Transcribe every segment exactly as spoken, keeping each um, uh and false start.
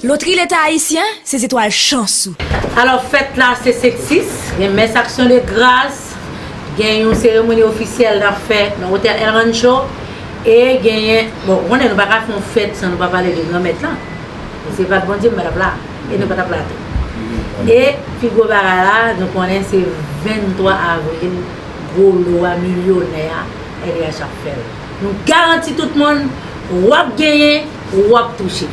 Lotri Leta Ayisyen, se zetwal chans ou. Alò, fèt la se senk sis, gen mès aksyon de gras, gen yon seremoni ofisyèl n ap fè nan otèl El Rancho, e genyen, bon, ou konnen nou pa ka fè yon fèt san nou pa pale de Granmèt lan. E se pa t Bondye, m pa t ap la, e nou pa t ap la tou. E pi gwo bagay la, nou konnen se venntwa avril, gwo lo a, milyonè a, L D H ap fè l. Nou garanti tout moun, w ap genyen, w ap touche.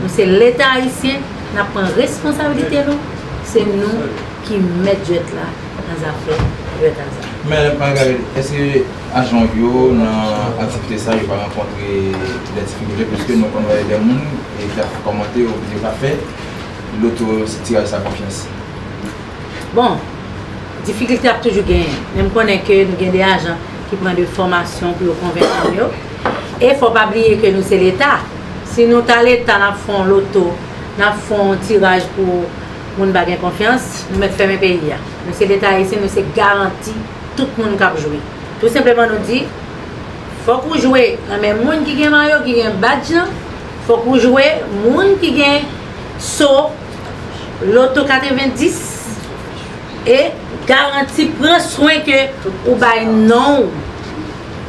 Nou se Leta ayisyen, n ap pran responsabilite nou, se nou ki mèt jwèt la nan zafè jwèt aza. Men Margaride, èske ajan w yo nan aktivite sa yo pa rankontre de difikilte, piske nou konn wè de moun e ki ap kòmante, yo, yo pa fè loto tiraj sa konfyans? Bon, difikilte ap toujou genyen. Men m konnen ke nou gen de ajan ki pran de fòmasyon pou yo konvenk moun yo. E fò pa bliye ke nou se Leta. Si nou ta Leta, n ap fè yon loto, n ap fè yon tiraj pou moun pa gen konfyans, nou mèt fèmen peyi a. Nou se Leta ayisyen, nou se garanti tout moun k ap jwe. Tou senpleman nou di, fòk ou jwe nan men moun ki gen mayo, ki gen badj lan, fòk ou jwe moun ki gen so, loto katrevendis, e garanti pran swen ke ou bay non w,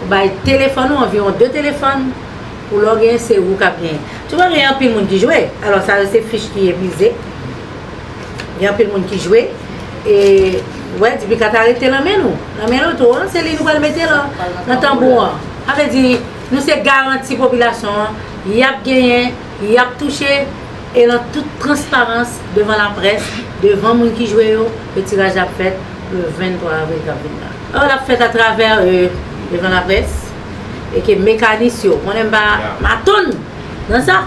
ou bay telefòn ou, anviwon de telefòn, pou lè w genyen se ou k ap genyen. Tou pa gen anpil moun ki jwe, alò sa yo se fich ki epuize. Gen anpil moun ki jwe, e, wè, dipika ta rete nan men nou, nan men loto an, se li nou pral mete lan, nan tanbou an. Sa vle di, nou se garanti popilasyon an, y ap genyen, y ap touche, e nan tout transparans, devan laprès, devan moun ki jwe yo, ke tiraj la ap fèt le venntwa avril k ap vin la. Alò, l ap fèt atravè, e, devan laprès, e ke mekanis yo, konnen m pa maton nan sa,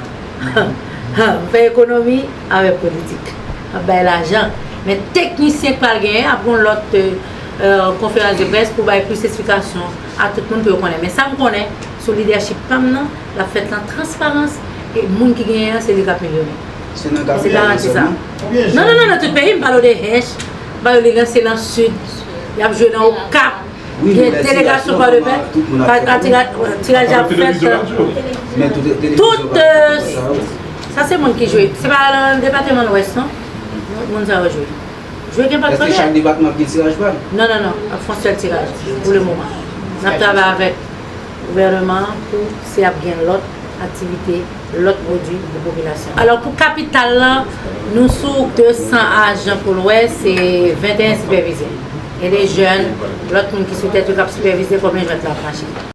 m fè ekonomi avèk politik. M ap bay lajan. Men teknisyen k pral genyen ap gen yon lòt, e, e, konferans de près pou bay plis esplikasyon a tout moun pou yo konnen. Men sa m konnen sou lidèchip pa m nan, l ap fèt nan transparans, e moun ki genyen an, se li k ap milyonè. Se nan Se Gambia li garanti sa. Sèlman? Non, non, non, nan tout peyi, m pale w de Hinche, m pale w li lanse nan Sid, y ap jwe nan Okap, Wi, gen men delegasyon pa de pè, pa, pa tira-, tiraj ap fèt. Men tout televizyon, radyo. Tout, e, sa se moun ki jwe. Se pa nan depatman Lwès, non? Moun sa yo jwe. Jwe gen pa de pwoblèm. Èske chak depatman ap gen tiraj pa l? Non, non, non. Ap fè yon sèl tiraj pou le moman. N ap travay avèk gouvènman an pou si ap gen lòt aktivite, lòt pwodui pou popilasyon. Alò, pou kapital lan, nou sou de san ajan pou Lwès, se venteyen sipèvizè. Gen de jèn, lòt moun ki sou tèt yo k ap sipèvize kòman jwèt la ap mache.